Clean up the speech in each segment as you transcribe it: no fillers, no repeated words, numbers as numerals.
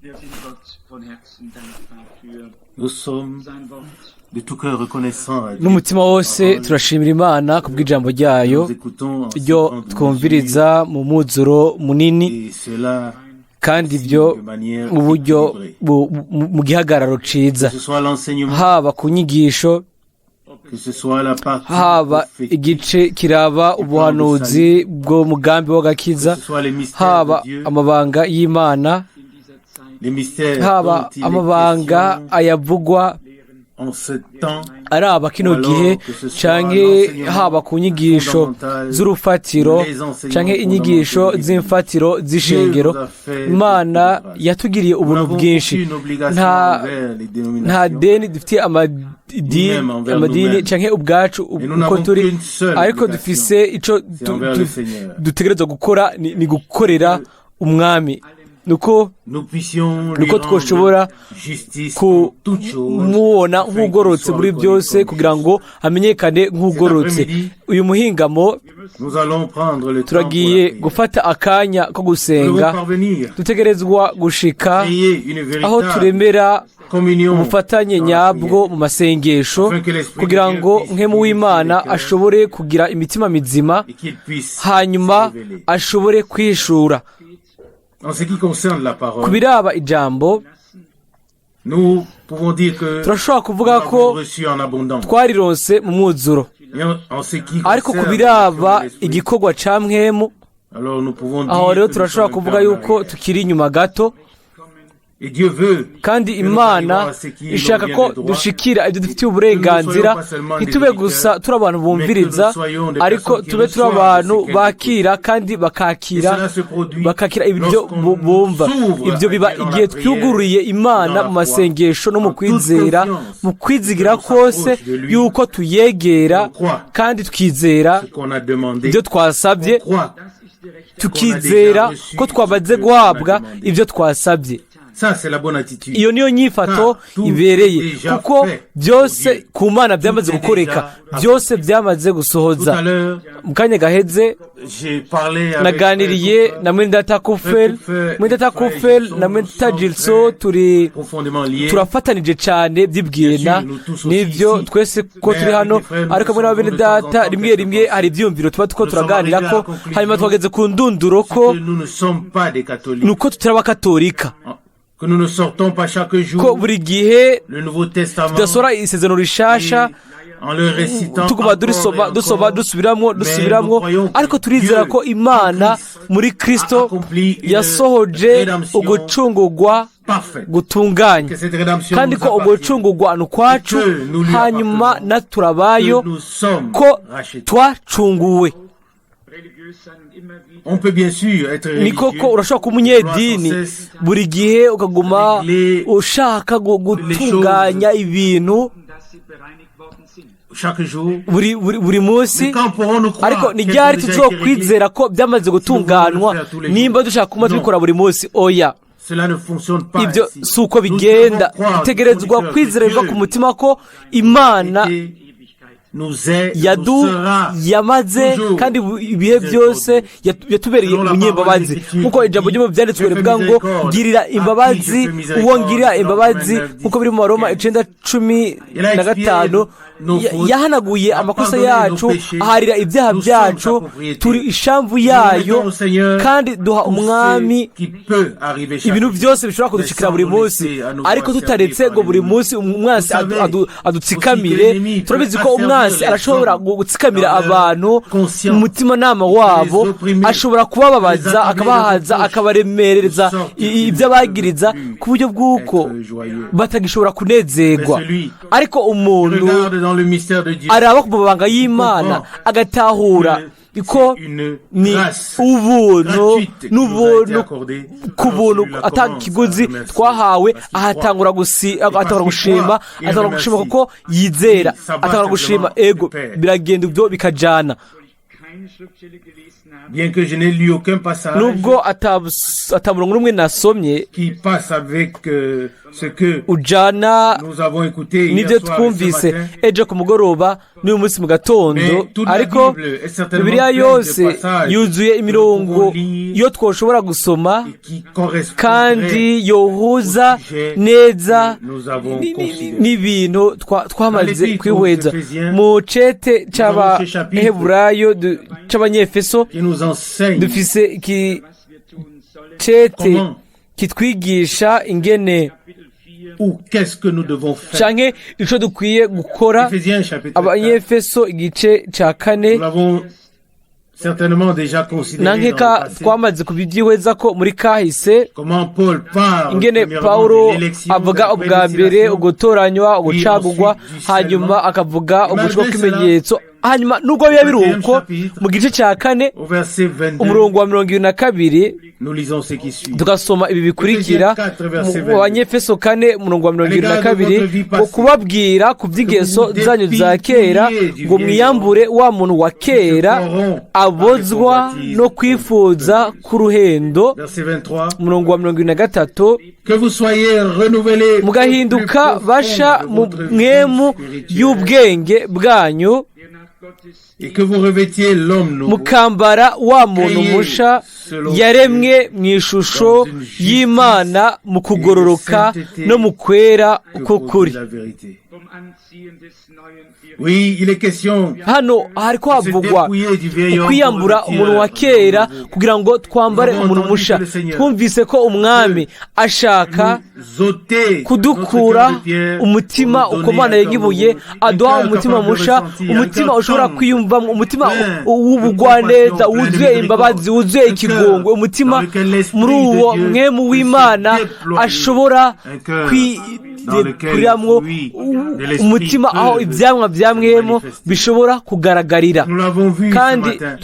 Wir sind Gott von Herzen dankbar für Nous sommes sein Wort. de tout cœur reconnaissants à Dieu. N'umutima wose turashimira Imana ku bw'ijambo ryayo Nous écoutons en si ryo grande twumviriza mu mwuzuro munini, mesure, et cela kandi ibyo de manière mu buryo équilibrée. mu gihagararo ciza, Que ce soit l'enseignement, haba ku nyigisho, que ce soit la partie haba prophétique, igice kiraba ubuhanuzi bw'umugambi w'agakiza, que ce soit les mystères haba de Dieu, amabanga y'Imana, In dieser Zeit les mystères haba dont il est amabanga question ayavugwa en ce temps, araba kino gihe, canke haba ku nyigisho z'urufatiro canke inyigisho z'imfatiro z'ishengero. Imana yatugiriye nous ubuntu n'avons bwinshi. aucune obligation Nta envers les nta dénominations, deni dufitiye amadini canke ubwacu et nous uko n'avons turi, qu'une seule ariko obligation, dufise ico c'est envers le Seigneur. Dutegerezwa gukora ni gukorera Umwami, nuko Nous puissions lui nuko twoshobora rendre justice en toutes choses, kumubona afin qu'il nk'ugororotse soit muri reconnu byose, comme kugira juste. ngo amenyekane nk'ugororotse. Cet après-midi, Uyu muhingamo nous allons prendre le temps pour la turagiye prière. Gufata akanya ko Nous devons gusenga. Parvenir Dutegerezwa gushika à créer une aho véritable turemera communion ubufatanye dans la nyabwo prière, mu masengesho, afin que l'Esprit de kugira Dieu ngo puisse Mpwemu vivifier w'Imana les cœurs ashobore kugira imitima mizima, et qu'il puisse hanyuma se révéler. Ashobore kwishura. En ce qui concerne la Ku parole, biraba ijambo, nous pouvons dire que turashobora nous kuvuga l'avons ko reçu en abondance. Twarironse mu mwuzuro. Mais en ce qui Ariko ku concerne biraba l'action de l'Esprit, igikorwa ca Mpwemu, alors nous pouvons aho dire rero que nous sommes turashobora un peu kuvuga en yuko arrière. Tukiri inyuma gato. Et Dieu veut Kandi que nous Imana arrivions à ce qui nous ishaka revient ko de droit, dushikira ibyo dufitiye uburenganzira, ntitube gusa turi abantu bumviriza, ariko tube turi abantu bakira kandi bakakira Et cela se produit bakakira ibyo lorsqu'on bumva. S'ouvre Ibyo biba à Dieu dans igihe la prière, twugururiye Imana dans la mu masengesho no mu en toute kwizera, confiance, mu kwizigira que nous kose s'approche de lui, yuko tuyegera, on croit kandi tukizera ce qu'on a demandé, ibyo twasabye, on croit Das ist die rechte tukizera ko twamaze guhabwa ibyo twasabye. Ça, c'est la bonne attitude. Iyo niyo nyifato ibereye, kuko byose ku Mana byamaze gukoreka, byose byamaze Tout gusohoza. À l'heure, Mu kanya gaheze j'ai parlé avec naganiriye na mwene Kufel. Mwene Kufel na mwene Gilso turi profondément liés. Turafatanije cyane by'ibwena. Nibyo, twese ko turi hano, ariko muri bene data rimwe rimwe hari ibyiyumviro tuba tuko turaganira ko, hanyuma twageze ku ndunduro ko Que nous ne sommes pas des catholiques, ni uko tutari abakatolika, que nous ne sortons pas chaque jour ko buri gihe le Nouveau Testament tudasora isezerano rishasha et en le récitant tuguma encore et durisoma dusoma encore, dusubiramo mais dusubiramo, nous croyons que ariko turizera Dieu, ko Imana en Christ, muri Kristo a accompli une yasohoje rédemption ugucungurwa parfaite. Gutunganye, Que cette rédemption kandi nous ko appartient, ugucungurwa ni ukwacu, Que nous lui hanyuma appartenons. Naturabayo, Que nous sommes ko rachetés. Twacunguwe. Religiös sein und immer wieder On peut bien sûr être Ni religieux, koko urashobora kuba umunyedini, buri gihe ukaguma ushaka gutunganya ibintu dass sie bereinigt worden sind. Chaque jour. buri munsi, Mais quand pourrons-nous croire ariko ni qu'elles ryari ont déjà été réglées? tuzokwizera ko byamaze gutunganywa nimba dushaka kuma tubikora buri munsi? Oya. Cela ne fonctionne pas Ibyo ainsi. si uko Nous bigenda. devons croire Dutegerezwa du fond du kwizera cœur biva que ku Dieu mutima ko Imana était, nous est, yadu nous sera yamaze toujours kandi ibihe byose yatubereye umunyembabazi, nk'uko ijambo ryo mu byanditswe rivuga ngo girira imbabazi uwo ngirira imbabazi, nk'uko biri mu Baroma 9:15. Yahanaguye amakosa yacu, aharira ibyaha byacu, turi ishamvu yayo, kandi duha Umwami qui peut arriver chaque ibintu jour. Byose bishobora kudushikira buri munsi, ariko tutaretse ngo buri munsi umwansi adutsikamire. Turabizi ko umwansi arashobora gutsikamira abantu mu mutimanama wabo, ashobora kubababaza, akabahaza, akabaremereza ibyo abagiriza ku buryo bw'uko Être joyeux. Batagishobora kunezerwa. Ariko umuntu Regarde dans le mystère de Dieu. Araba ku mabanga y'Imana, agatahura ko ni ubuntu, n'ubuntu ku buntu atakiguzi twahawe. Ahatangura atangura gushima, atangura gushima kuko yizera, atangura gushima. Ego, biragenda ibyo bikajana. Keine Schriftstelle gelesen habe, Bien que je n'ai lu aucun passage Nubwo atamurongo n'umwe nasomye qui passe avec ce que ujana nous avons écouté hier nibyo soir et ce twumvise matin. Ejo ku mugoroba n'uyu munsi mu gatondo. Mais toute la Ariko Bible est certainement Bibiliya pleine de yose passages yuzuye que nous imirongo pouvons lire iyo twoshobora gusoma et qui correspondraient kandi yohuza au sujet neza que nous avons considéré. N'ibintu twamaze Dans l'épître kwihweza aux Éphésiens, mu cete nous avons ce chapitre c'Abaheburayo, c'Abanyefeso, qui nous enseigne dufise iki Was wir tun sollen. cete comment kitwigisha ingene Kapitel 4, ou qu'est-ce que nous devons faire. canke ico dukwiye gukora. Éphésiens chapitre 4. Abanyefeso igice ca 4. Nous l'avons certainement déjà considéré Na dans le nkeka passé. twamaze kubibyihweza ko muri kahise Comment Paul parle ingene premièrement Pawulo de l'élection, de avuga la ubwa mbere prédestination, ugutoranywa, ugucagurwa, puis ensuite du hanyuma scellement. akavuga Et ugushwa malgré kw'ibimenyetso. Hanyuma nubwo biba biri Quatrième uko, chapitre, mu gice cya 4, au verset 22, umurongo wa 22, nous lisons ce qui suit. Tugasoma ibi bikurikira Ephésiens 4, mu Banyefeso 4, umurongo wa 22, ngo kubabwira ku by'ingeso zanyu za kera, ngo mwiyambure wa muntu wa kera abozwa no kwifuza k'uruhendo. Verset 23. Umurongo wa 23. Que vous soyez renouvelés au plus Mugahinduka profond basha de mu votre vie mwemu spirituelle y'ubwenge bwanyu, der nach Gottes et que vous revêtiez l'homme nouveau, mukambara wa muntu musha yaremwe mu ishusho y'Imana mu kugororoka no mu kwera que k'ukuri. produit la vérité. Vom Anziehen des neuen Oui, il est question Hano hariko de se havugwa dépouiller du vieil homme pour ukwiyambura revêtir umuntu wa kera l'homme nouveau. kugira ngo twambare umuntu musha. Twumvise ko Umwami ashaka Nous ôter kudukura notre cœur de pierre umutima pour nous donner ukomana un cœur y'ibuye, nouveau, un aduha cœur umutima capable de musha, ressentir, un umutima cœur ushobora tendre, kwiyumvamo, umutima plein w'ubugwaneza, de compassion, plein de wuzuye imbabazi, miséricorde, wuzuye un cœur ikigongwe, umutima dans lequel l'Esprit muri de uwo Dieu mwemu peut se w'Imana déployer, ashobora un cœur dans lequel kwirekuramwo, les fruits de l'Esprit umutima aho peuvent ibyamwa bya se mwemu manifester. bishobora kugaragarira. Nous l'avons vu ce Kandi matin.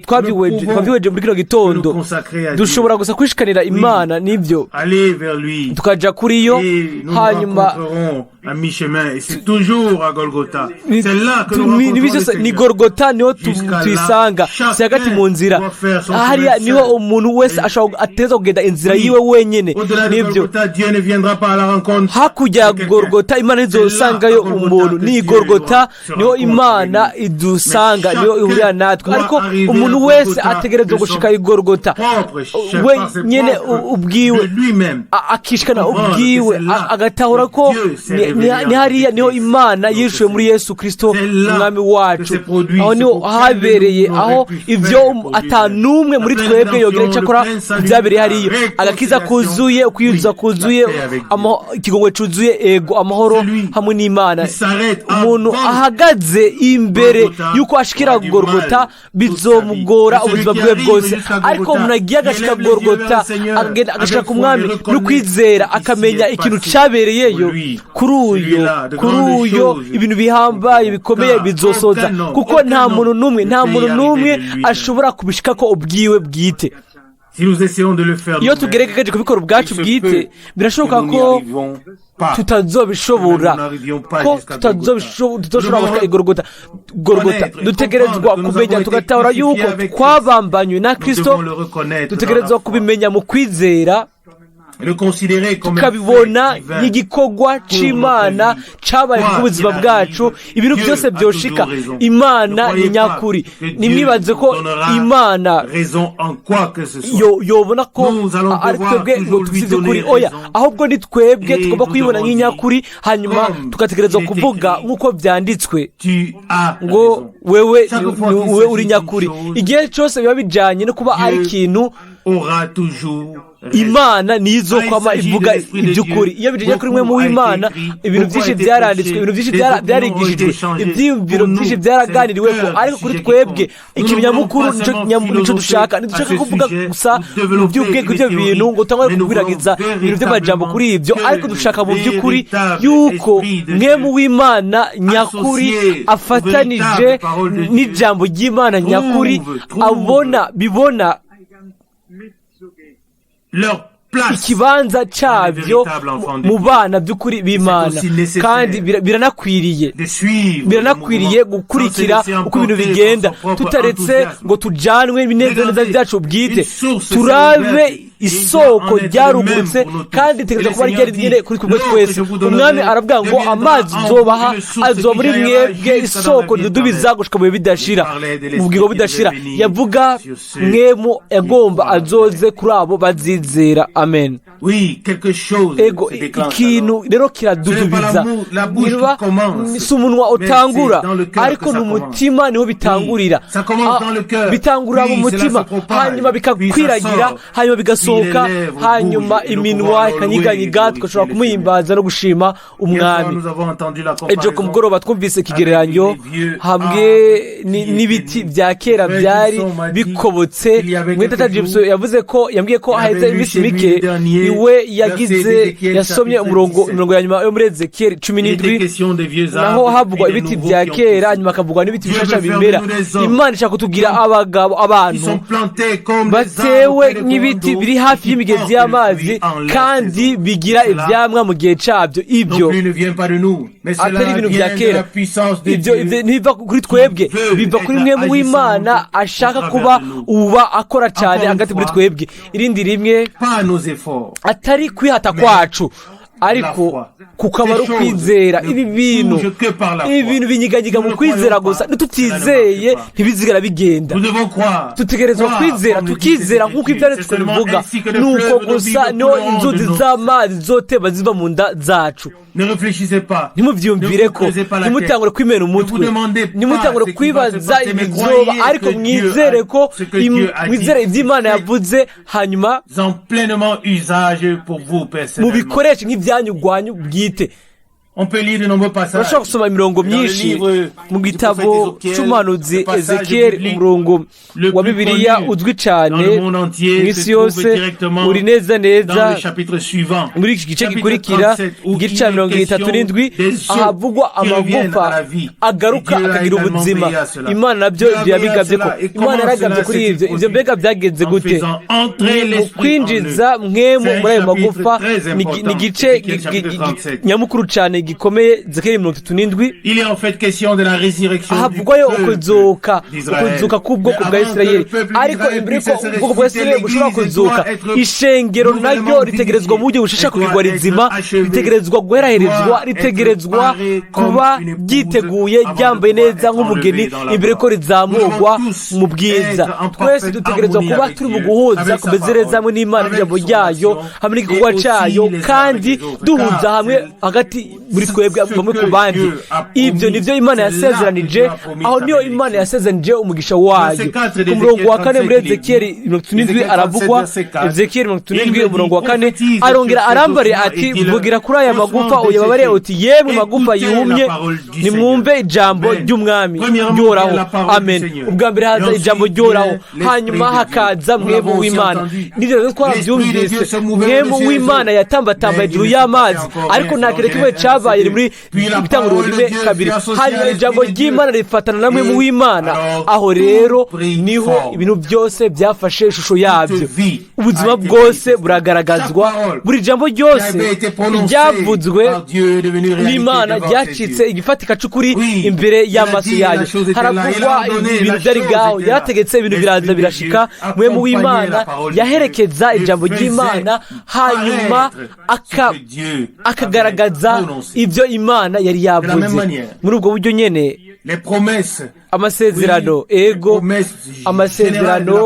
twabihweje Nous pouvons twabihweje muri kino gitondo. nous consacrer à Dieu, Dushobora gusa kwishikanira Imana n'ibyo, aller vers lui, tukaja kuri yo, et nous nous hanyuma rencontrerons à mi-chemin. Et c'est toujours à Golgotha. C'est là que nous rencontrons ni le byose ni Seigneur. Gorogota niho Jusqu'à là, tuyisanga. Si hagati mu nzira, doit faire son hariya chemin niho seul. umuntu wese Et- ashobora ateza kugenda inzira Oui. yiwe wenyene. Au-delà de Nibyo. Golgotha, Dieu ne viendra pas à la rencontre Hakurya ya de quelqu'un. Gorogota Imana ntizosangayo C'est là, à Golgotha, umuntu. que Ni Dieu Gorogota se niho rencontre Imana avec nous. idusanga, Mais niho ihurira chacun natwe. doit Ariko arriver umuntu à wese Golgotha ategerezwa de son gushika i Gorogota propre chef, we par ses nyene propres- ubwiwe, de lui-même. Akishikana Comprendre ubwiwe, que c'est là agatahura que ko Dieu s'est révélé ni en hariya Jésus niho Christ. Imana Notre yishuye muri Seigneur. Yesu Kristo C'est là Umwami que wacu. s'est produit Aho ce niho qu'aucun habereye de nous aho n'aurait pu ivyo faire pour ata lui-même. n'umwe La muri pleine twebwe yogira rédemption, icyo akora le plein salut, byabereye la hariya. Agakiza réconciliation, kuzuye, ukwiyuzuza oui, kuzuye, la paix avec Dieu. Ikigongwe cuzuye, ego, amahoro Celui hamwe n'Imana. qui s'arrête Umuntu avant ahagaze imbere Golgotha yuko ashikira aura du Gorogota mal bizomugora toute sa vie. ubuzima Mais celui qui bwiwe arrive bwose. jusqu'à Ariko Golgotha, umuntu agiye agashika qui élève les yeux vers Gorogota, le Seigneur, agenda agashika avec ku foi Mwami et reconnaît no kwizera, ce qui s'y akamenya est ikintu passé cabereyeyo pour lui. kuri uyo, Celui-là, de kuri grandes uyo choses ibintu bihambaye bikomeye Car bizosoza, aucun homme, kuko aucun nta homme muntu n'umwe, ne nta peut y muntu arriver n'umwe de lui-même. Ashobora kubishikako ubwiwe bwite. Si nous essayons de le faire Iyo nous-mêmes, tugerageje kubikora ubwacu il se bwite, peut birashoboka que nous n'y ko arrivions pas. tutazobishobora, Nous n'arrivions pas ko jusqu'à Golgotha. tutazobishobora Nous gushika i Golgotha. Golgotha connaître et dutegerezwa comprendre que nous kumenya avons été tugatahura crucifiés yuko avec Christ. twabambanywe na Nous Kristo. devons le reconnaître dans la Dutegerezwa foi kubimenya mu kwizera, et le considérer comme un tukabibona fait divin. nk'igikorwa c'Imana cabaye Quoi ku buzima qu'il bwacu. arrive, Ibintu Dieu byose a byoshika, toujours raison. Imana Ne ni croyez pas nyakuri. que Dieu Nimwibaze ko donnera Imana raison en quoi que ce soit. Yobona ko Nous allons ari devoir twebwe ngo toujours lui tuzi iby'ukuri. donner Oya, raison. ahubwo ni twebwe Et tugomba nous kuyibona devons nk'inyakuri, hanyuma comme tugategerezwa il est kuvuga écrit, nk'uko byanditswe Tu as ngo raison. wewe Chaque fois qu'il wewe s'agit uri d'une nyakuri. chose, Igihe cyose biba bijanye no kuba ari Dieu ikintu, aura toujours raison. Imana niyo izokwama Quand il s'agit ivuga de l'Esprit de iby'ukuri. Dieu, Iyo bijanye kuri mwe mu beaucoup a été w'Imana, écrit, ibintu beaucoup byinshi a été byaranditswe, prêché, ibintu byinshi des opinions ont byarigishijwe, été changées. ibyiyumviro Pour nous, byinshi c'est byaraganiriweko, le cœur ariko du kuri sujet qui twebwe compte. Nous ikintu ne voulons nyamukuru pas nico seulement nico dushaka. philosopher à Ntidushaka ce kuvuga sujet gusa ou mu développer by'ubwenge une ibyo théorie, bintu ngo utangure mais nous voulons kugwiragiza ibintu by'amajambo kuri ibyo, véritablement ariko que dushaka mu le by'ukuri véritable yuko esprit de mwemu Dieu w'Imana nyakuri associé aux afatanije véritables paroles de Dieu n'ijambo ry'Imana nyakuri trouve abona bibona mitzugehen. leur Ikibanza cyabyo mu bana by'ukuri b'Imana. Kandi biranakwiriye, biranakwiriye gukurikira uko ibintu bigenda, tutaretse ngo tujanwe ibinezaneza byacu bwite. Turabe isoko ryarugurutse, kandi ritegereza kuba ryari nyine kuri twebwe twese. Umwami aravuga ngo amazi nzobaha azoba muri mwebwe isoko ridudubiza gushika mu bihe bidashira, mu bugingo budashira. Yavuga mwemu yagomba azoze kuri abo bazizera. Amen. Ego, ikintu rero kiradudubiza. Niba si umunwa utangura, ariko ni umutima niho bitangurira. Bitangurira mu mutima, hanyuma bikakwiragira, hanyuma bigasohoka, hanyuma iminwa ikanyiganyiga, tugashobora kumuhimbaza no gushima Umwami. Ejo ku mugoroba twumvise ikigereranyo hamwe n'ibiti bya kera byari bikobotse. Mwene James yavuze ko yambwiye ko haheze iminsi mike iwe yagize yasomye umurongo, imirongo ya nyuma yo muri Ezekiyeli 17, naho havugwa ibiti bya kera, hanyuma hakavugwa n'ibiti bishasha bimera. Imana ishaka kutubwira abagabo, abantu batewe nk'ibiti biri hafi y'imigezi y'amazi kandi bigira ibyamwa mu gihe cyabyo. Ibyo atari ibintu bya kera, ibyo ntibiva kuri twebwe, biva kuri mwe w'Imana ashaka kuba uba akora cyane hagati muri twebwe. Irindi rimwe, atari kwihata kwacu, ariko kukaba ari ukwizera. Ibi bintu binyiganyiga mu kwizera gusa. Ntitutizeye, ntibizigara bigenda. Dutegerezwa kwizera, tukizera nk'uko Ibyanditswe bivuga. Ni uko gusa niho inzuzi z'amazi zoteba ziva mu nda zacu. Ntimubyiyumvire ko, ntimutangure kwimena umutwe, ntimutangure kwibaza ibizoba, ariko mwizere ko, mwizere iby'Imana yavuze, hanyuma mubikoreshe nk'ibyanyu gwanyu bwite. Urashobora gusoma imirongo myinshi mu gitabo cy'umuhanuzi Ezekiel. Umurongo wa Bibiliya uzwi cyane mu isi yose uri neza neza muri iki gice gikurikira, igice cya 37, ahavugwa amagufa agaruka akagira ubuzima. Imana nabyo yabigabye ko, Imana yaragabye kuri ibyo. Ibyo mbega byagenze gute? Mu kwinjiza mwemu muri ayo magufa. Ni igice nyamukuru cyane gikomeye, Ezekiyeli 37. Havugwayo ukuzuka k'ubwoko bwa Isirayeli. Ariko imbere y'uko ubwoko bwa Isirayeli bushobora kuzuka, ishengero naryo ritegerezwa mu buryo bushesha kugirwa rizima, ritegerezwa guheraherezwa, ritegerezwa kuba ryiteguye, ryambaye neza nk'umugeni imbere y'uko rizamurwa mu bwiza. Twese dutegerezwa kuba turi mu guhuza kumeze neza hamwe n'Imana, n'ijambo ryayo, hamwe n'igikorwa cyayo, kandi duhuza hamwe hagati muri twebwe, bamwe ku bandi. Ibyo nibyo Imana yasezeranije. Aho niyo Imana yasezeranije umugisha wayo. Ku murongo wa 4 muri Ezekiyeli 37 aravugwa, Ezekiyeli 37 umurongo wa 4, arongera arambare ati: "Vugira kuri aya magufa, uyababare uti: 'Yemwe magufa yumye, nimwumve ijambo ry'Umwami ry'Uhoraho.'" Amen. Ubwa mbere haza ijambo ry'Uhoraho, hanyuma hakaza mwemu w'Imana. Nibyo rero twarabyumvise. Mwemu w'Imana yatambatamba hejuru y'amazi, ariko nta kintu kimwe cyabaye muri Ibitanguriro 1:2. Hanyuma ijambo ry'Imana rifatana na mwemu w'Imana. Aho rero niho ibintu byose byafashe ishusho yabyo, ubuzima bwose buragaragazwa. Buri jambo ryose ryavuzwe n'Imana ryacitse igifatika cy'ukuri imbere y'amaso yayo. Haravugwa ibintu byari ngaho, yarategetse, ibintu biraza birashika. Mwemu w'Imana yaherekeza ijambo ry'Imana, hanyuma akagaragaza ibyo Imana yari yavuze. Muri ubwo buryo nyine, amasezerano, ego, amasezerano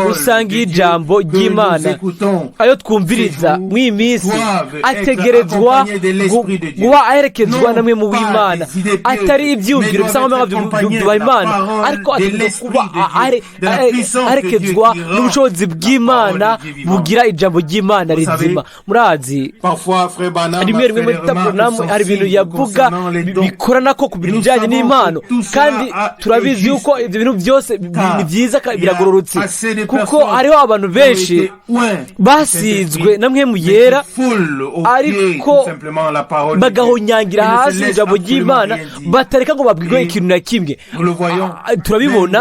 rusange y'ijambo ry'Imana ayo twumviriza muri iyi minsi ategerezwa kuba aherekezwa na mwemu w'Imana, atari ibyiyumviro bisa nk'aho byubaha Imana, ariko ategerezwa kuba aherekezwa n'ubushobozi bw'Imana bugira ijambo ry'Imana rizima. Murazi, rimwe rimwe muri tabonamu hari ibintu yavuga bikorana ko ku bijyanye n'impano. Kandi turabizi yuko ibyo bintu byose ni byiza, biragororotse, kuko hariho abantu benshi basizwe na Mpwemu Yera, ariko bagahonyangira hasi ijambo ry'Imana, batareka ngo babwirwe ikintu na kimwe. Turabibona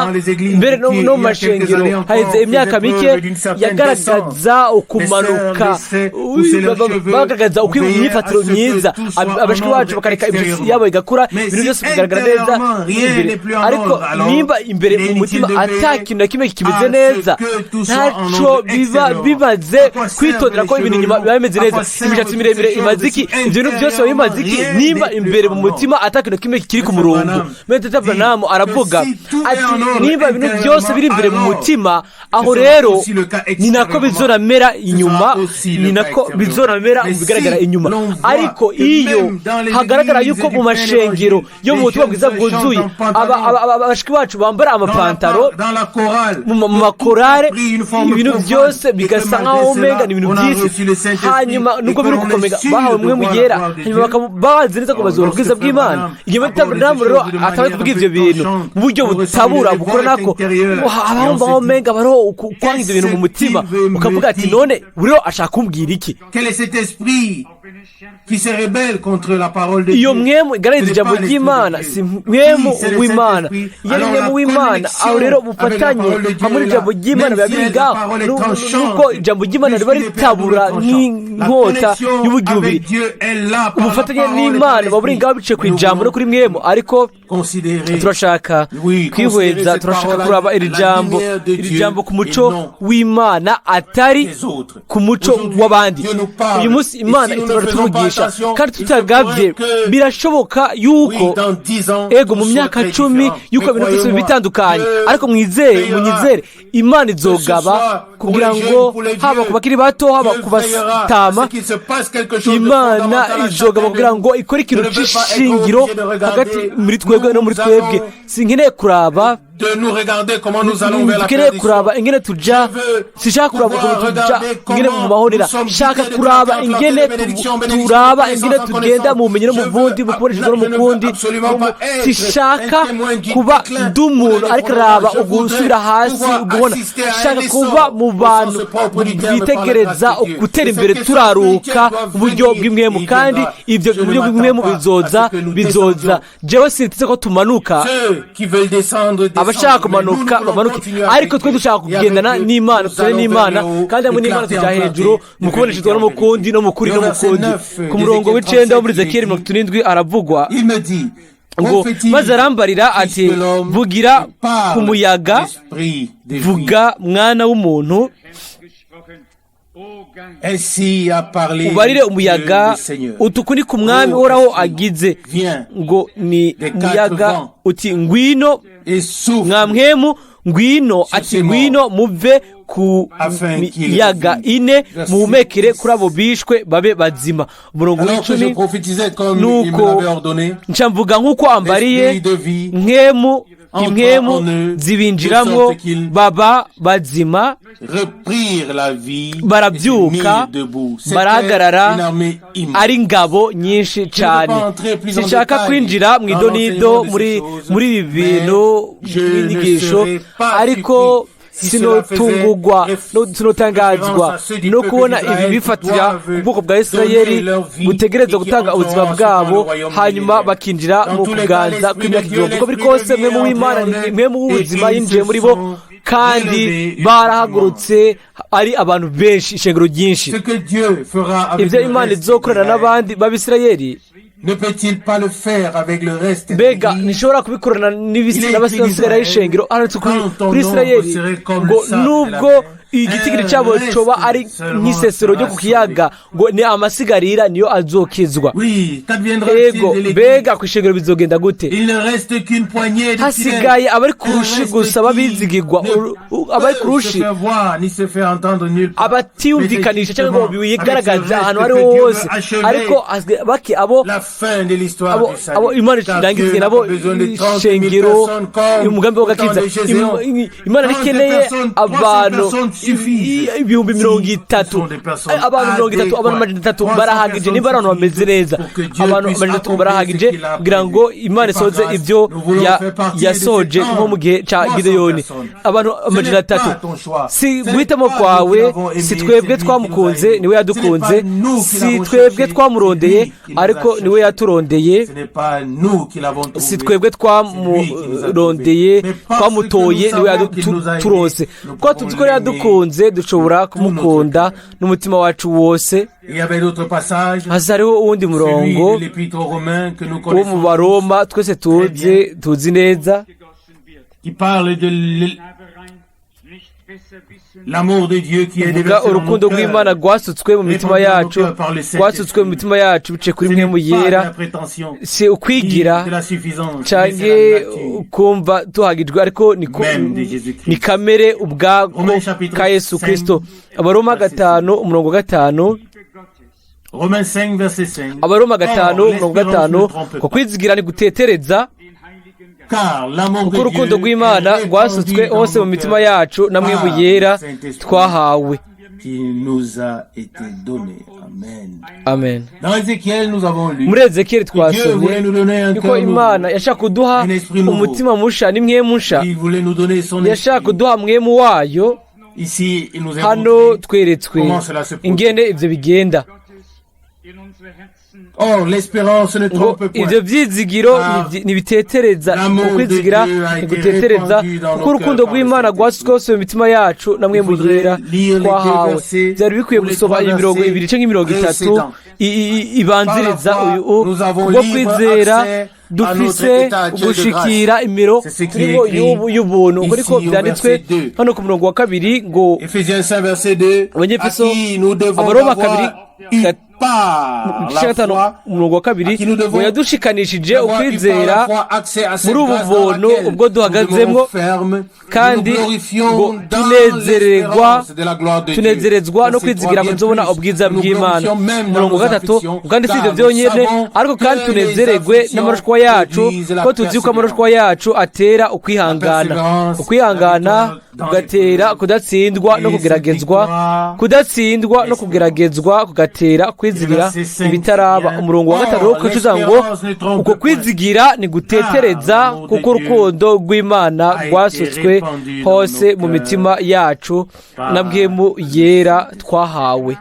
mbere no mu mashengero. Haheze imyaka mike yagaragaza ukumanuka, bagaragaza uko imyifatiro myiza, abashiki bacu bakareka imisatsi yabo igakura, ibintu byose bigaragara neza imbere. Ariko nimba imbere mu mutima ata kintu na kimwe kimeze neza, ntaco biba bimaze kwitondera ko ibintu inyuma biba bimeze neza. Imishatsi miremire imaze iki? Ibyo bintu byose biba bimaze iki nimba imbere mu mutima ata kintu na kimwe kiri ku murongo? Mwene Branham aravuga ati: "Nimba ibintu byose biri imbere mu mutima, aho rero ni nako bizonamera inyuma, ni nako bizonamera mu bigaragara inyuma." Ariko iyo hagaragara yuko mu mashengero yo mu butumwa bwiza bwuzuye abashiki bacu bambara amapantaro, mu makorale ibintu byose bigasa nkaho umenga ni ibintu by'isi, hanyuma nubwo biri gukomega bahawe Mpwemu Yera, hanyuma bakaba bazi neza ko bazobona ubwiza bw'Imana, igihe Branham rero atabaye kuvuga ivyo bintu mu buryo butabura bukora, nako abahumva nkaho umenga bariho kwanga ivyo bintu mu mutima, ukavuga ati: "None buriho ashaka kumbwira iki?" Quel est cet esprit qui se rebelle contre la parole de Iyo Dieu? mpwemu igaragaza ijambo ry'Imana si Mpwemu w'Imana. Iyo ari Mpwemu w'Imana, aho rero ubufatanye hamwe n'ijambo ry'Imana biba biri ngaho, nuko ijambo ry'Imana riba ritabura nk'inkota y'ubugi bubiri. Ubufatanye n'Imana buba buri ngaho biciye ku ijambo no kuri Mpwemu. Ariko turashaka kwihweza, turashaka kuraba iri jambo ku muco w'Imana, atari ku muco w'abandi. Uyu munsi Imana tuvugisha, kandi tutagabye birashoboka yuko, ego, mu myaka 10 yuko ibintu byose bitandukanye. Ariko mwizere, munyizere, Imana izogaba kugira ngo haba ku bakiri bato, haba ku batama, Imana izogaba kugira ngo ikore ikintu cy'ishingiro hagati muri twebwe no muri twebwe. Sinkeneye kuraba, dukeneye kuraba ingene tuja, sinshaka kuraba ukuntu tuja ingene mu mahonera, shaka kuraba ingene turaba ingene tugenda mu bumenyi no mu bundi, mu kuboneshejwe no mu kundi. Sishaka kuba ndi umuntu ariko raba ugusubira hasi ugubona. Shaka kuba mu bantu bitegereza gutera imbere turaruka mu buryo bw'impwemu, kandi ibyo buryo bw'impwemu bizoza, bizoza. Jewe siniteze ko tumanuka. Abashaka kumanuka bamanuke, ariko twe dushaka kugendana n'Imana, tugende n'Imana, kandi hamwe n'Imana tujya hejuru mu kuboneshezwa no mu kundi, no mu kuri no mu kundi. Ku murongo w'icenda wo muri Ezekiyeli 37 aravugwa ngo: "Maze arambarira ati: 'Vugira ku muyaga, vuga, mwana w'umuntu, ubarire umuyaga uti: Uku ni ku Mwami Uhoraho agize ngo ni muyaga uti: Ngwino, mwa mpwemu, ngwino,' ati: 'Ngwino muve ku miyaga ine, muhumekere kuri abo bishwe babe bazima.'" Umurongo w'icumi: "Nuko nca mvuga nk'uko ambariye, mpwemu, impwemu zibinjiramo, baba bazima, barabyuka, barahagarara, ari ingabo nyinshi cyane." Sinshaka kwinjira mu idonido muri ibi bintu by'inyigisho, ariko sinotungugwa, sinotangazwa no kubona ibi bifatira ubwoko bwa Isirayeli butegereza gutanga ubuzima bwabo, hanyuma bakinjira mu kuganza kw'imyaka 1000. Uko biri kose, Mpwemu w'Imana, Mpwemu w'ubuzima yinjiye muri bo, kandi barahagurutse ari abantu benshi, ishengero ryinshi. Ibyo Imana izokorana n'abandi b'Abisirayeli, mbega ntishobora kubikorana n'abasigaye y'ishengero? Handitse kuri Isirayeli ngo nubwo igitigiri cyabo coba ari nk'isesero ryo ku kiyaga, ngo ni amasigarira niyo azokizwa. Ego, mbega ku ishengero bizogenda gute? Hasigaye abari ku rushi gusa babizigirwa, abari ku rushi, abatiyumvikanisha cyangwa ngo bigaragaze ahantu aho ariho hose, ariko bake abo Imana irangiza nabo ishengero, umugambi w'agakiza. Imana ntikeneye abantu 30,000, abantu 30, abantu 300 barahagije. Niba ari abantu bameze neza, abantu 300 barahagije kugira ngo Imana isohoze ibyo yasohoje nko mu gihe cya Gideyoni. Abantu 300. Si guhitamo kwawe, si twebwe twamukunze, niwe yadukunze. Si twebwe twamurondeye, ariko niwe yaturondeye. Si twebwe twamurondeye, twamutoye, niwe yaduturonse. Kuko tuzi ko yadukunze, dushobora kumukunda n'umutima wacu wose. Hasi hariho uwundi murongo wo mu Baroma twese tuzi neza, uvuga urukundo rw'Imana rwasutswe mu mitima yacu, rwasutswe mu mitima yacu biciye kuri mwe mu yera. Si ukwigira canke kumva tuhagijwe, ariko ni kamere ubwako ka Yesu Kristo. Abaroma 5 umurongo 5. Abaroma 5 umurongo 5, ko kwizigira ni gutetereza, kuko urukundo rw'Imana rwasutswe hose mu mitima yacu na mwe yera twahawe. Amen. Muri Ezekiyeli twasomye yuko Imana yashaka kuduha umutima musha n'imwe musha, yashaka kuduha mwemu wayo. Hano tweretswe ingene ibyo bigenda. Ngo ibyo byizigiro ntibitetereza, ukwizigira ntigutetereza, kuko urukundo rw'Imana rwasutswe hose mu mitima yacu na mwe yera twahawe. Byari bikwiye gusoma iyi mirongo ibiri cyangwa imirongo itatu ibanziriza uyu. Kubwo kwizera dufise gushikira imiro turimo y'ubuntu, uko niko byanditswe hano ku murongo wa 2 ngo Abanyefeso, Abaroma 2 5 umurongo wa 2, ngo yadushikanishije ukwizera muri ubu buntu ubwo duhagazemo, kandi ngo tunezerezwa no kwizigira ngo tuzobona ubwiza bw'Imana. Umurongo wa 3, kandi si ibyo byonyine, ariko kandi tunezererwe n'amarushwa yacu, ko tuzi ko amarushwa yacu atera ukwihangana, ukwihangana kugatera kudatsindwa no kugeragezwa, kudatsindwa no kugeragezwa kugatera kwizigira ibitaraba. Umurongo wa 5 wo kwicuza ngo uko kwizigira ni gutetereza, kuko urukundo rw'Imana rwasutswe hose mu mitima yacu na bwemu yera twahawe.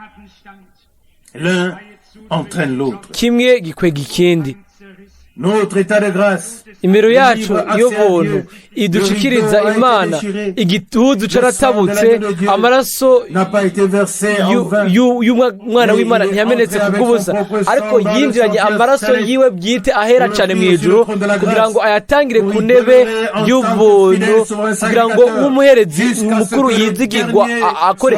Kimwe gikwega ikindi. Imero yacu y'ubuntu idushikiriza Imana, igituzu caratabutse, amaraso y'umwana w'Imana ntiyamenetse kubw'ubusa, ariko yinjiranye amaraso yiwe bwite ahera cane mu ijuru, kugira ngo ayatangire ku ntebe y'ubuntu, kugira ngo nk'umuherezi mukuru yizigirwa akore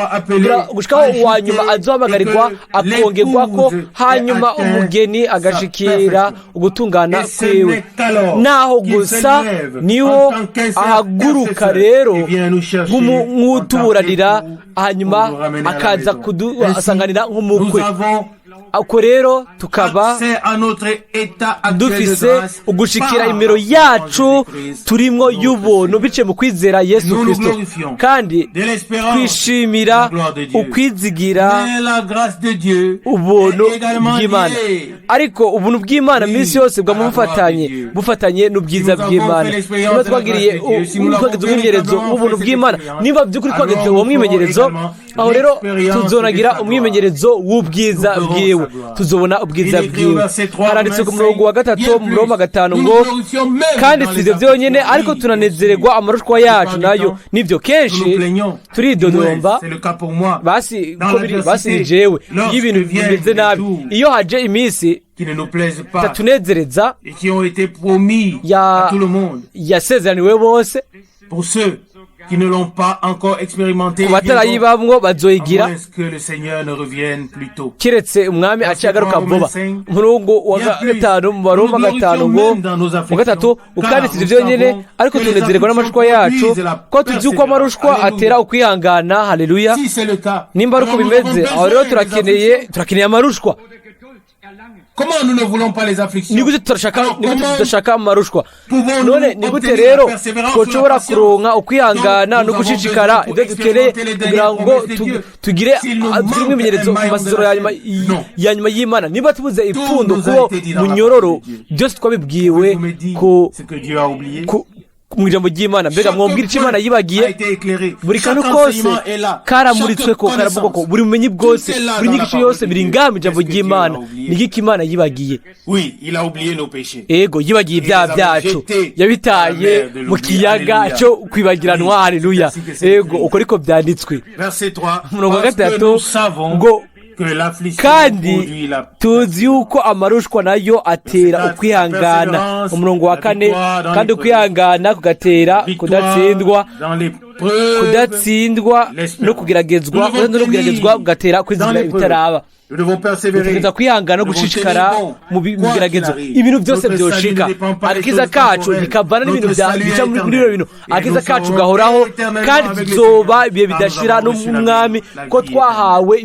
gushikaho uwa nyuma azohamagarirwa akongerwako, hanyuma umugeni agashikira ugutungana kwiwe. Naho gusa niho ahaguruka rero nk'utuburanira, hanyuma akaza kudusanganira nk'umukwe. Ako rero tukaba dufise ugushikira imero yacu turimwo y'ubuntu biciye mu kwizera Yesu Kristo, kandi twishimira ukwizigira ubuntu bw'Imana. Ariko ubuntu bw'Imana minsi yose bwama bufatanye n'ubwiza bw'Imana. Niba twagiriye umwimenyerezo w'ubuntu bw'Imana, niba by'ukuri twagize uwo mwimenyerezo, aho rero tuzonagira umwimenyerezo w'ubwiza bwiwe, tuzobona ubwiza bwiwe. Haranditse ku murongo wa 3 mu Roma 5 ngo kandi si ibyo byonyine, ariko tunanezererwa amarushwa yacu nayo. Nibyo, kenshi turidodomba, basi basi ni jewe iyo ibintu bimeze nabi, iyo haje iminsi itatunezereza yasezeraniwe bose, qui ne l'ont pas encore expérimenté, ku batarayibamwo bazoyigira, à moins que le Seigneur ne revienne plus tôt. Kiretse umwami aciye agaruka vuba. Umurongo wa 5 mu Baroma 5 ngo wa 3, ukanditse ibyo byonyine, ariko tunezererwa n'amarushwa yacu, ko tuzi ko amarushwa atera ukwihangana. Haleluya. Nimba ari uko bimeze, aho rero turakeneye amarushwa. Comment nous ne voulons pas les afflictions? Ni gute tudashaka, Alors, ni gute comment tudashaka amarushwa? pouvons-nous None ni gute obtenir rero la persévérance ou la twoshobora patience kuronka ukwihangana dont no nous avons gushishikara besoin pour ibyo dukeneye expérimenter les kugira dernières ngo promesses de Dieu? tugire S'il nous tugire manque imyimenyerezo un mu maillon de masezerano la ya nyuma chaîne, non. ya nyuma y'Imana, niba tubuze ipfundo nous a kubo été dit dans la munyororo, parole de Dieu. Byose twabibwiwe Vous me dites ku ce que Dieu a oublié? Mu ijambo ry'Imana. Mbega Chaque mwumvira icyo point Imana yibagiye? a été éclairé. Buri kantu Chaque kose enseignement est là. karamuritswe Chaque ko karavugwa ko connaissance. buri bumenyi bwose, Tout est là buri dans la nyigisho parole yose de biri Dieu. ngaha mu ijambo Est-ce que Dieu ry'Imana. a oublié? Ni iki Imana yibagiye? Oui, il a oublié nos péchés. Ego, yibagiye ibyaha Il les byacu, avait jetés yabitaye dans la mer de mu l'oubli. kiyaga Alléluia. cyo kwibagiranwa. Oui, Haleluya. c'est ainsi que c'est Ego, écrit. uko ariko byanditswe. Verset 3. Umurongo wa Parce que gatatu nous savons ngo que l'affliction kandi produit la tuzi yuko amarushwa nayo atera Verset ukwihangana. perseverance, Umurongo wa la kane, victoire dans kandi l'épreuve. ukwihangana kugatera Victoire kudatsindwa, dans l'épreuve, kudatsindwa l'espérance. no kugeragezwa, Nous devons kudatsindwa no kugeragezwa tenir kugatera dans kwizigira l'épreuve. ibitaraba. Nous devons persévérer. Dutegereza kwihangana no Nous devons gushishikara tenir bon. mu Quoi qu'il bigeragezo, arrive. ibintu byose Notre salut byoshika. ne dépend pas des Agakiza choses kacu temporelles. ntikavana n'ibintu Notre salut bica est muri éternel. bino bintu. Et Agakiza nous kacu serons gahoraho éternellement kandi avec le tuzoba Seigneur. ibihe Car nous bidashira avons reçu la n'umwami vie, la ko vie twahawe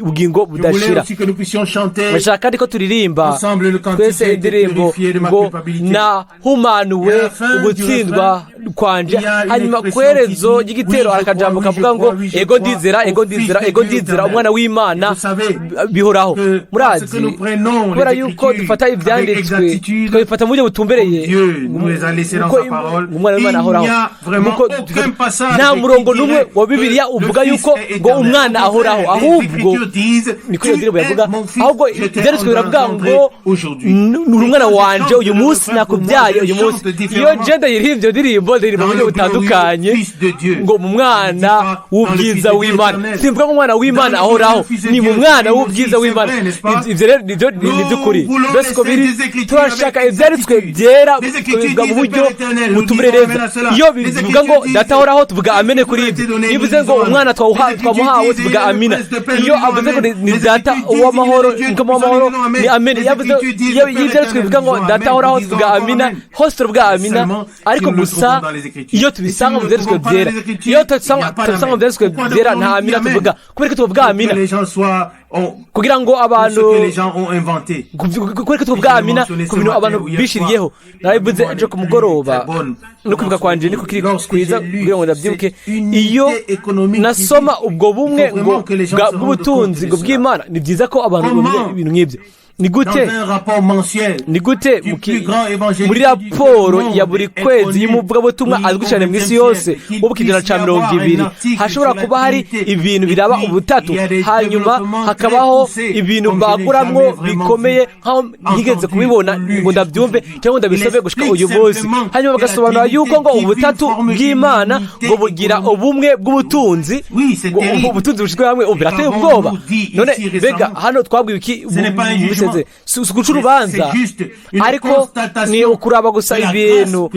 ubugingo Je voulais budashira. aussi que nous puissions chanter Bashaka kandi ko turirimba ensemble le cantique twese J'ai été indirimbo purifié de ma ngo culpabilité. nahumanuwe Et à la fin du ugutsindwa kwanje. il y a une Hanyuma expression ku iherezo qui dit, ry'igitero oui, je hari akajambo crois, oui, kavuga je ngo crois, oui, je ego crois ndizera, ego au Fils ndizera, de ego Dieu ndizera éternel. umwana w'Imana Vous savez bihoraho. que parce que Murazi nous prenons kubera les yuko Écritures dufata avec ibyanditswe exactitude, tukabifata mu buryo butumbereye, Dieu nous les a laissés dans uko sa parole. umwana w'Imana Il ahoraho, n'y a vraiment Nuko aucun passage nta qui murongo dirait n'umwe wa que Bibiliya le uvuga Fils yuko est ngo éternel. umwana Au ahoraho, contraire, les ahubwo Écritures disent, niko iyo tu ndirimbo es yavuga, mon fils, ahubwo je t'ai ibyanditswe biravuga engendré ngo aujourd'hui. Uri umwana Et quand je wanje, chante uyu le munsi refrain, pour moi, nakubyaye je uyu munsi. chante Iyo différemment. nje ndayiririmba iyo ndirimbo, ndaririmba mu Dans buryo le glorieux butandukanye Fils de Dieu. ngo mu mwana Je ne dis pas dans le w'ubwiza Fils de Dieu w'Imana. éternel. Simvuga ngo umwana w'Imana Dans le ahoraho, glorieux Fils de ni mu Dieu, mwana oui, w'ubwiza aussi, c'est w'Imana. vrai, n'est-ce pas? Ibyo rero nibyo ni Nous iby'ukuri voulons mbese uko laisser biri. des Écritures Turashaka avec ibyanditswe exactitude. byera Les Écritures tukabivuga mu disent buryo Père éternel, nous butumbereza. disons amen à cela. Iyo Les bivuga ngo Écritures disent data ahoraho, tuvuga amene kuri Jésus a ibyo. été donné, Iyo nous bivuze ngo disons umwana amen. Les Écritures twamuhawe, disent, tuvuga il est le amina. prince de paix, nous Iyo disons avuze ngo amen. ni Les data Écritures disent, w'amahoro, il est le Dieu umukama tout-puissant, w'amahoro, nous disons amen. ni amene. Les Iyo avuze Écritures disent, iyo le Père ibyanditswe éternel, bivuga nous ngo disons data amen. ahoraho, Nous disons tuvuga encore amina, amen. hose turavuga Mais amina. seulement si Ariko nous le gusa trouvons dans les Écritures. iyo Et si tubisanga nous mu ne le byanditswe trouvons pas dans byera, les Écritures, iyo il n'y a pas tutabisanga mu d'amen. byanditswe Pourquoi byera, nta devons-nous amina dire amen? tuvuga. Kubera ko tuvuga Pour amina que les gens soient kugira ngo pour abantu ce que les gens ont inventé. kubera ko tuvuga amina ku bintu abantu bishiriyeho. Narabivuze ejo ku mugoroba no kwibuka kwanje niko kiri kwiza kugira ngo ndabyibuke. Iyo nasoma ubwo bumwe ngo bw'ubutunzi ngo bw'Imana, ni byiza ko abantu bamenya ibintu nk'ibyo. Ni gute, Dans un rapport mensuel ni gute du plus grand évangéliste muri raporo ya buri kwezi y'umuvugabutumwa azwi cyane mu isi yose wo mu kigereranyo cya 20 hashobora kuba hari ibintu biraba ubutatu, hanyuma hakabaho ibintu baguramwo bikomeye nkaho ntigeze kubibona ngo ndabyumve cyangwa ngo ndabisobe gushika uyu munsi, hanyuma bagasobanura yuko ngo ubutatu bw'Imana ngo bugira ubumwe bw'ubutunzi, ngo ubutunzi bushyizwe hamwe. Ubu birateye ubwoba. None mbega hano twabwiwe iki? Biseze si guca urubanza, ariko ni ukuraba gusa ibintu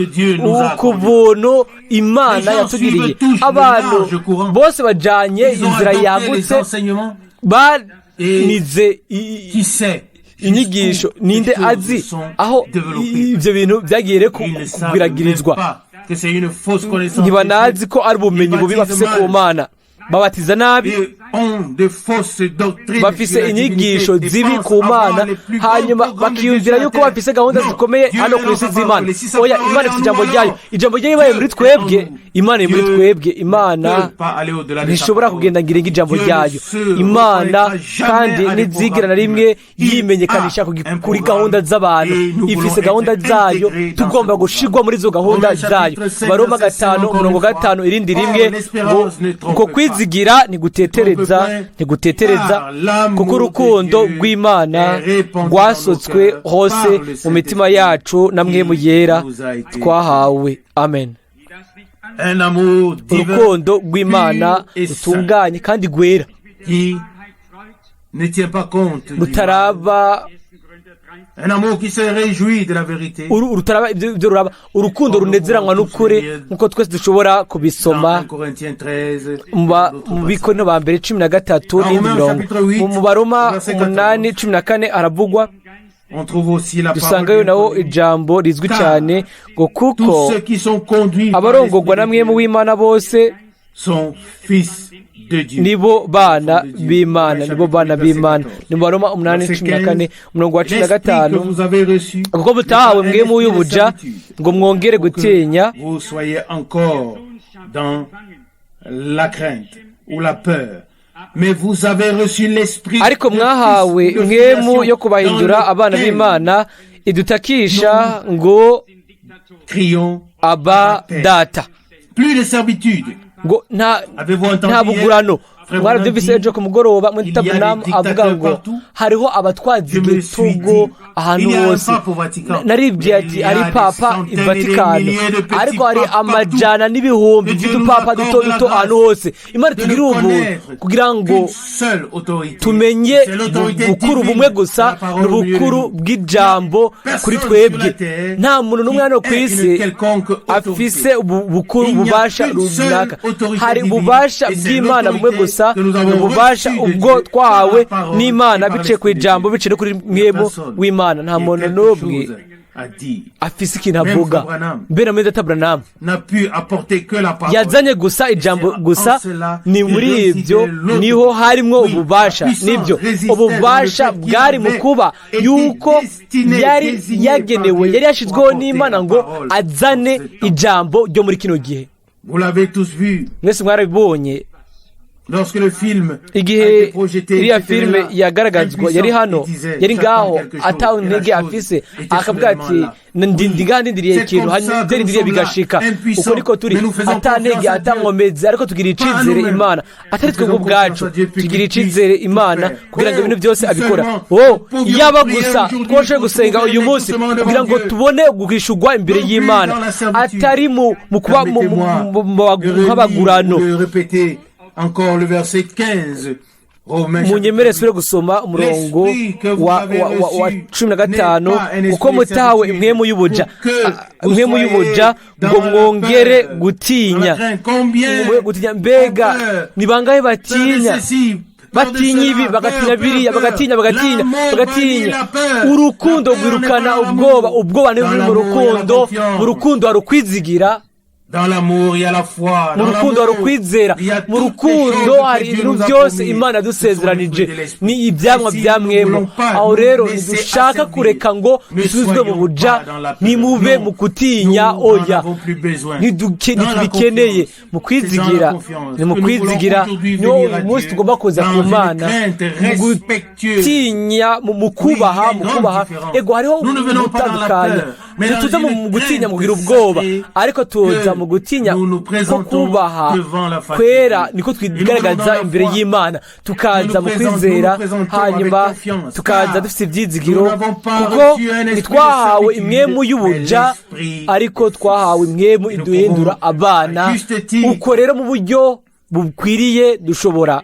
ku buntu Imana yatugiriye. Abantu bose bajanye Ils ont inzira adopté les yagutse, enseignements banize qui sait inyigisho. jusqu'où Ninde les choses azi se sont aho développées. ibyo bintu byagiye rero Ils ne savent même kugwiragirizwa? pas que c'est une fausse connaissance de Ntibanazi Dieu. ko ari ubumenyi bubi bafise ku Mana. Babatiza nabi, Et ont de fausses doctrines bafise sur la inyigisho divinité et zibi pensent ku avoir Mana, les plus grands hanyuma programmes de Dieu bakiyumvira sur la yuko terre. bafise gahunda Non, zikomeye Dieu hano est ku dans isi sa z'Imana. parole. Si sa Oya, parole Imana est ifite en ijambo nous, ryayo. alors, Ijambo ryayo ibaye muri Dieu twebwe, est en nous. Imana iri muri Dieu twebwe. ne Imana peut pas aller au-delà de sa ntishobora parole. kugenda ngo irenge ijambo Dieu ne ryayo. se Imana reconnaîtra jamais kandi à des ntizigira na programmes rimwe humains. Il yimenyekanisha a un kuri programme gahunda z'abantu. et nous voulons Ifise gahunda être zayo, intégrés dans tugomba ce gushirwa muri izo gahunda Romains zayo. chapitre 5, Baroma verset 5, 5 encore umurongo une fois. 5 irindi Or, rimwe ngo l'espérance ne trompe ngo pas. kwizigira ntigutetereza, Trompe ntigutetereza, car l'amour kuko urukundo de Dieu rw'Imana est répandu rwasotswe dans nos cœurs hose par le mu Saint-Esprit mitima yacu na mwemu qui yera nous a été twahawe. Amen. Un amour divin Urukundo rw'Imana pur et saint, rutunganye kandi rwera, qui ne tient pas compte du mal. rutaraba Un amour qui se réjouit de la vérité. Rutaraba ibyo ruraba, urukundo runezeranwa n'ukuri, nk'uko twese dushobora Dans kubisoma 1 Corinthiens 13, mu d'autres mu Bikorinto ba mbere 13 Dans n'indi Romains mirongo. chapitre 8, Mu Baroma verset 8 14 haravugwa, On trouve aussi la parole dusangayo bien naho connue. ijambo rizwi cyane ngo kuko Tous ceux qui sont conduits par abarongorwa l'Esprit na de mwemu Dieu w'Imana bose Sont fils de Dieu. Nibo bana b'Imana, nibo bana b'Imana. Ni mu Baroma 8:14, umurongo wa 15. Que vous avez reçu Kuko mutahawe mpwemu y'ubuja ngo mwongere gutinya, vous soyez encore dans la crainte ou la peur. Mais vous avez reçu l'esprit ariko de mwahawe fils de mpwemu filiation yo kubahindura dans abana lequel b'Imana, idutakisha ngo crions Aba Data. Plus de servitude. Ngo nta Avez-vous entendu nta hier? bugurano. Frère Mwarabyumvise Branham dit, ejo ku mugoroba, il y a Mwitabunamu des avuga dictateurs ngo partout. hariho abatwaza Je me suis igitugu dit, ahantu il y a un hose. pape au Vatican. Naribwiye Mais ati il y a ari des papa i centaines et des Vatikano, milliers de petits ariko hari papes partout. amajana n'ibihumbi Que Dieu nous by'udupapa accorde duto la duto grâce ahantu hose. Imana de tugirire ne ubuntu connaître kugira ngo qu'une seule autorité. tumenye C'est l'autorité bukuru divine bumwe de gusa, la parole ni au milieu de ubukuru nous. bw'ijambo Personne kuri sur twebwe. la terre Nta muntu n'umwe hano ku qui ait isi une quelconque autorité. afise bukuru Il n'y a ububasha qu'une seule runaka. autorité Hari divine, ububasha et c'est bw'Imana bumwe l'autorité gusa, que nous ni avons ububasha reçue de ubwo Dieu twahawe par la parole n'Imana et par biciye ku l'Esprit de ijambo, Dieu. biciye no kuri mwemu Personne w'Imana. Nta qui ait muntu quelque n'umwe chose à dire afise ikintu Même avuga. Frère Branham Mbere na mwene Branham n'a pu apporter que la parole. yazanye gusa ijambo C'est gusa. en cela Ni que muri résidait ibyo l'autorité. niho harimwo Oui, ububasha. la puissance Nibyo, résistait dans ububasha le fait qu'il bwari mu avait kuba été yuko destiné, yari désigné yagenewe, par Dieu yari yashyizweho pour apporter n'Imana la ngo parole azane dans ce temps. ijambo ryo muri kino gihe. Vous l'avez tous vu Mwese mwarabibonye lorsque le film a igihe été projeté. iriya Il était filime là, yagaragazwa, yari impuissant, hano, il disait, yari j'attends ngaho quelque chose. atawe Et la intege chose afise, était akavuga ati soudainement là. ndi ngaha ndindiriye C'est ikintu, comme hanyuma ça ibyo que nous ndindiriye sommes là, bigashika. impuissants, Uko niko turi, mais nous faisons ata ntege, confiance à Dieu. atankomezi, ariko tugira Pas à icizere nous-mêmes. Imana, atari Nous twebwe faisons ubwacu. confiance à Dieu pour Tugira qu'il puisse icizere tout Imana faire. kugira ngo Oh, ibintu byose si abikora. seulement Oh, nous pouvions yaba prier gusa aujourd'hui twoshoboye pour gusenga trouver uyu un munsi exaucement devant kugira ngo Dieu. tubone guhishurwa imbere Non plus y'Imana, dans la servitude. atari mu kuba Permettez-moi de relire nk'abagurano. ou de répéter encore le verset 15. Romains Munyemere chapitre sure gusoma umurongo L'esprit que vous wa avez wa wa wa reçu 15: n'est pas un esprit kuko de mutahawe servitude impwemu y'ubuja, pour que vous impwemu soyez y'ubuja dans ngo la mwongere peur, dans gutinya. la crainte. Combien Ngo gutinya, mbega ont peur, ni bangahe peur de batinya, ceci, peur de batinya ibi, cela, bagatinya peur, biriya, peur, bagatinya, peur. bagatinya, L'amour bagatinya. bannit la peur. Urukundo La peur n'est rwirukana pas dans ubwoba. l'amour. Ubwoba ni Dans buri mu l'amour, il y a la rukundo. confiance. Mu rukundo hari ukwizigira. Dans l'amour, il y a la foi. Mu Dans rukundo hari l'amour, ukwizera. il y a Mu toutes les rukundo choses que hari Dieu ibintu nous a byose promises. Imana Ce sont les yadusezeranije, fruits de l'esprit. ni ibyamwa Et si bya nous mwemu. voulons pas Aho nous rero laisser ntidushaka asservir, kureka ngo ne dusubizwe mu soyons buja. pas dans la peur. Ntimube Non, mu kutinya, nous n'en oya. avons plus besoin. Dans la Ntitubikeneye. confiance. Mu C'est dans la kwizigira, confiance ni mu que nous voulons kwizigira aujourd'hui niho venir à uyu munsi Dieu tugomba kuza dans ku une Mana crainte mu respectueuse. gutinya, mu Oui, il y kubaha, a une mu grande kubaha. différence. Ego, hariho Nous ne venons pas dans la gutandukanya. peur, mais dans Ntituza mu une gutinya mu crainte kugira ubwoba, sacrée ariko tuza que mu gutinya nous nous ko présentons kubaha devant la face kwera, de Dieu. niko Et nous venons twigaragaza dans la imbere foi. y'Imana, tukaza Nous nous mu présentons, kwizera, nous nous présentons hanyuma avec confiance, tukaza car dufite ibyizigiro, nous n'avons pas kuko reçu un esprit de ntitwahawe servitude, imwemu y'ubuja, mais l'esprit ariko de twahawe fils. imwemu Et nous iduhindura pouvons, abana. à juste titre, Uko rero mu buryo bukwiriye dushobora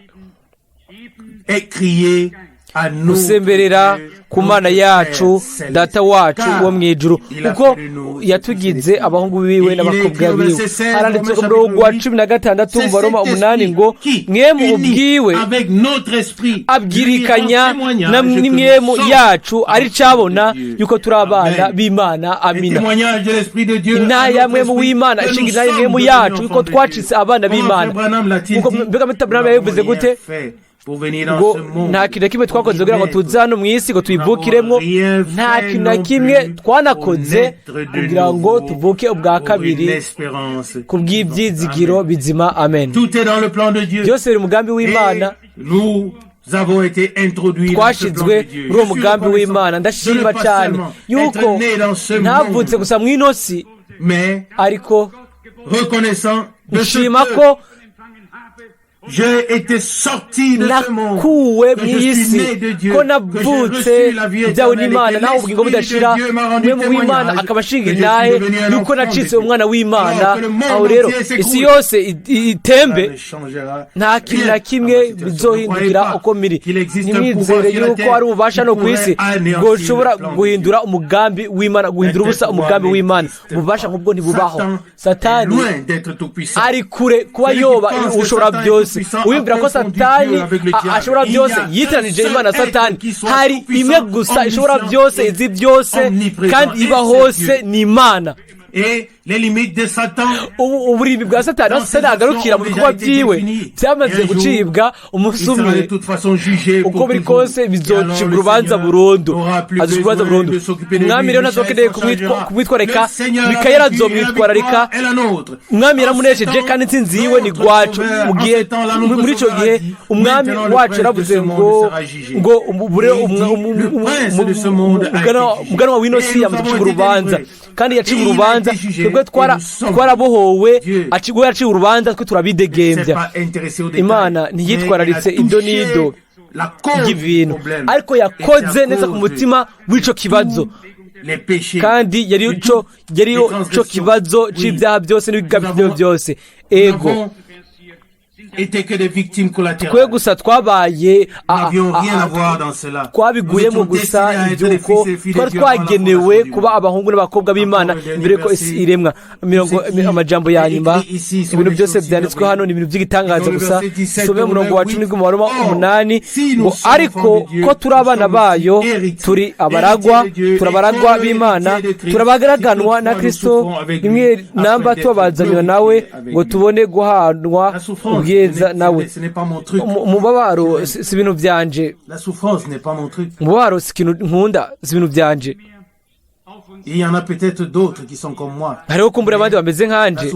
et crier à notre gusemberera Dieu, ku Mana notre yacu, Père céleste. Data wacu Car wo mu ijuru, il a kuko fait de nous yatugize ses fils. abahungu biwe Et il est n'abakobwa écrit au biwe. verset 16, Haranditse ku Romains murongo wa chapitre 16 C'est mu Baroma cet 8 esprit ngo qui, mwemu uni ubwiwe avec notre esprit, lui rend abwirikanya témoignage na que nous n'imwemu sommes yacu ari enfants cabona de Dieu. yuko turi abana Amen. b'Imana. Le Amina. témoignage de l'Esprit de Dieu à Intahe notre ya mwemu esprit w'Imana que nous ishinga intahe sommes mwemu devenus yacu enfants yuko de twacitse Dieu. abana Comment b'Imana. Frère Branham l'a-t-il Nkuko dit? mbega Mr. Nous Branham n'avons yabivuze rien gute? fait pour venir dans Ngo ce monde, nta kintu na kimwe pour twakoze y kugira ngo naître. tuze hano mu isi ngo Nous n'avons tuyivukiremo. rien Nta fait kintu na non kimwe plus pour twanakoze naître de kugira ngo nouveau, tuvuke ubwa pour une kabiri espérance ku bw'ibyizigiro vivante. Amen. bizima. Amen. Tout est dans le plan de Dieu. Byose biri umugambi Et w'Imana. nous avons été introduits dans ce plan Twashizwe de Dieu. muri uwo Je suis mugambi reconnaissant w'Imana. de ne Ndashima pas cyane seulement yuko être né dans ce ntavutse monde, gusa mu inosi, mais ariko reconnaissant de ce nshima que ko j'ai été sorti de ce monde, nakuwe que mu je suis isi, né de Dieu, ko que j'ai navutse reçu la vie byawe éternelle et n'Imana que nawe ubugingo l'Esprit de budashira, Dieu m'a rendu mwe w'Imana témoignage akaba ashinga que je suis intahe devenu un yuko enfant de nacitse Dieu. umwana w'Imana. Alors que le monde Aho rero entier isi s'écroule, yose itembe, cela ne changera nta kintu rien na à ma kimwe situation. Ne croyez bizohindukira pas uko miri. qu'il existe un pouvoir Ntimwizere sur la yuko terre hari ububasha qui no ku isi pourrait anéantir le bwoshobora plan de Dieu. guhindura umugambi w'Imana, Un guhindura tel ubusa pouvoir umugambi w'Imana. n'existe Ububasha pas. nk'ubwo ntibubaho. Satan est Satani loin d'être tout-puissant. ari kure kuba Celui qui yoba pense que ushobora Satan est byose. tout-puissant a Wiyumvira ko confondu Satani Dieu avec le diable. ashobora Il n'y byose a qu'un yitiranije seul Imana être Satani. qui soit Hari imwe tout-puissant, gusa ishobora omniscient byose, et izi byose omniprésent. kandi Et iba c'est hose, Dieu. ni Imana. Et Uburimbi bwa Satani, aho Satani agarukira mu bikorwa byiwe, byamaze gucibwa. Umunsi umwe, uko biri kose, bizocibwa urubanza burundu, azacibwa urubanza burundu. Umwami rero ntazokeneye kumwitwararika, Mikayeli azomwitwararika. Umwami yaramunesheje kandi intsinzi yiwe ni gwacu. Mu gihe muri icyo gihe umwami wacu yaravuze ngo umuganwa w'ino si yamaze gucibwa urubanza, kandi yaciwe urubanza, twebwe twarabohowe. We yaciwe urubanza, twe turabidegembya. Imana ntiyitwararitse ido n'ido ry'ibintu, ariko yakoze neza ku mutima w'icyo kibazo, kandi yari cyo kibazo c'ibyaha byose n'ibigabyo byose. Ego, twe gusa twabaye, twabiguyemo gusa iby'uko twari twagenewe kuba abahungu n'abakobwa b'Imana mbere yuko isi iremwa. Mirongo amajambo ya nyuma: ibintu byose byanditswe hano ni ibintu by'igitangaza gusa. Some umurongo wa 10 mu Baroma 8 ngo: "Ariko ko turi abana bayo, turi abaragwa, turabaragwa b'Imana, turabagaraganwa na Kristo, rimwe namba tubabazanywa nawe, ngo tubone guhanwa ubwiza nawe." Umubabaro si ibintu byanje. Umubabaro si ikintu nkunda, si ibintu byanje. Hariho kumbura abandi bameze nkanje,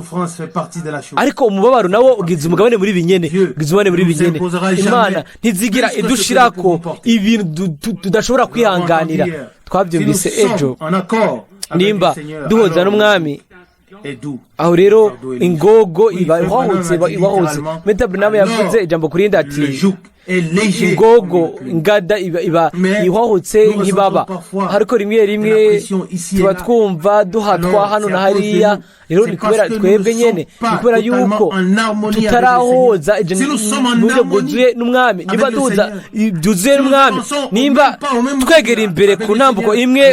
ariko umubabaro nawo ugize umugabane muri binyene, ugize umugabane muri binyene. Imana ntizigira idushirako ibintu tudashobora kwihanganira. Twabyumvise ejo: nimba duhuza n'Umwami, aho rero ingogo iba ihwahutse, iba ihwahutse. Meta Branham yavuze ijambo kuri rindi ati: "Ingogo, ingada iba ihwahutse nk'ibaba." Ariko rimwe rimwe tuba twumva duhatwa hano na hariya. Rero ni kubera twebwe nyene, ni kubera yuko tutarahuza mu buryo bwuzuye n'Umwami. Niba duhuza byuzuye n'Umwami, nimba twegera imbere ku ntambuko imwe,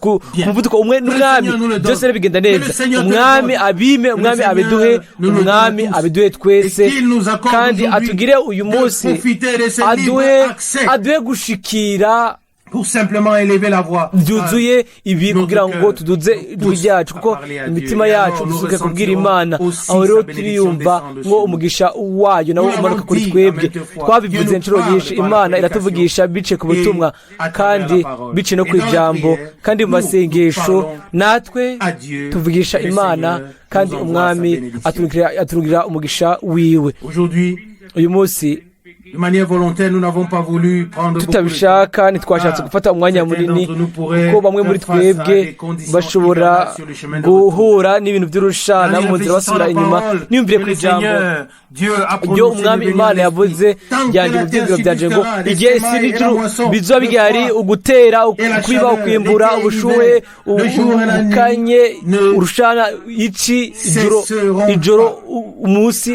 ku muvuduko umwe n'Umwami, byose rero bigenda neza. Umwami abime, Umwami abiduhe, Umwami abiduhe twese, kandi atugire uyu munsi, aduhe gushikira byuzuye ibi, kugira ngo tuduze ijwi ryacu, kuko imitima yacu dusuke kubwira Imana. Aho rero turiyumva ngo umugisha wayo nawo umanuka kuri twebwe. Twabivuze inshuro nyinshi: Imana iratuvugisha bice ku butumwa, kandi bice no ku ijambo, kandi mu masengesho natwe tuvugisha Imana, kandi Umwami aturugira umugisha wiwe. Uyu munsi, tutabishaka, ntitwashatse gufata umwanya munini, kuko bamwe muri twebwe bashobora guhura n'ibintu by'urushana mu nzira basubira inyuma. Niyumvire ku ijambo ryo Umwami Imana yavuze ryanjye mu byiyumviro byanje ngo: igihe isi n'ijuru bizoba bigihari, ugutera, ukwiba, ukwimbura, ubushuhe, ubukanye, urushana, ici, ijoro, umunsi,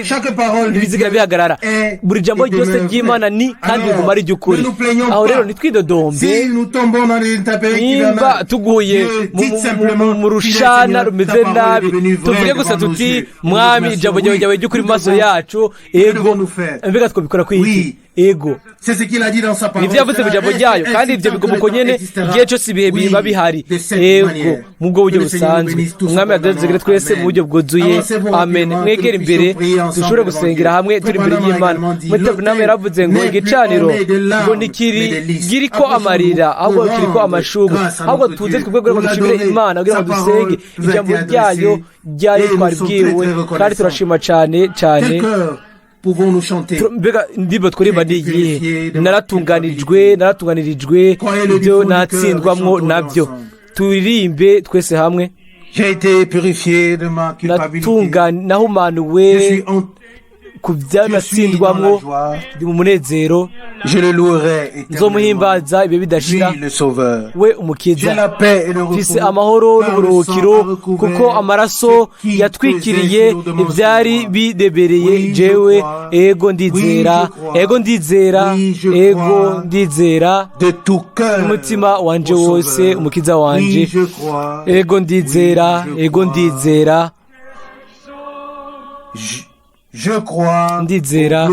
ntibizigira bihagarara. Buri jambo ryose ry'Imana ni kandi riguma ari iry'ukuri. Aho rero ntitwidodombe nimba tuguye mu rushana rumeze nabi. Tuvuge gusa tuti: "Mwami, ijambo ryawe ry'ukuri mu maso yacu." Ego, mbega twabikora kwiki? Ego, nibyo yavuze mu ijambo ryayo, kandi ibyo biguma uko nyene igihe cyose ibihe biba bihari. Ego, mu bwo buryo busanzwe. Umwami aduhezagire twese mu buryo bwuzuye. Amen. Mwegere imbere, dushobore gusengera hamwe turi imbere y'Imana. Mutavunamu yaravuze ngo igicaniro ngo ntikiri giriko amarira, ahubwo kiriko amashurwe. Ahubwo tuze twebwe kugira ngo dushimire Imana, kugira ngo dusenge ijambo ryayo twaribwiwe, kandi turashima cyane cyane. Mbega indirimbo twaririmba ni iyihe? Naratunganijwe, naratunganirijwe ibyo natsindwamwo nabyo. Turirimbe twese hamwe: nahumanuwe ku byanatsindwamwo, ndi mu munezero, nzomuhimbaza ibihe bidashira, we Umukiza. Mfise amahoro n'uburuhukiro, kuko amaraso yatwikiriye ibyari birebereye jewe. Ego, ndizera, ego, ndizera, ego, ndizera umutima wanje wose, Umukiza wanje. Ego, ndizera, ego, ndizera, ndizera,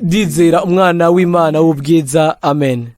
ndizera Umwana w'Imana w'ubwiza. Amen.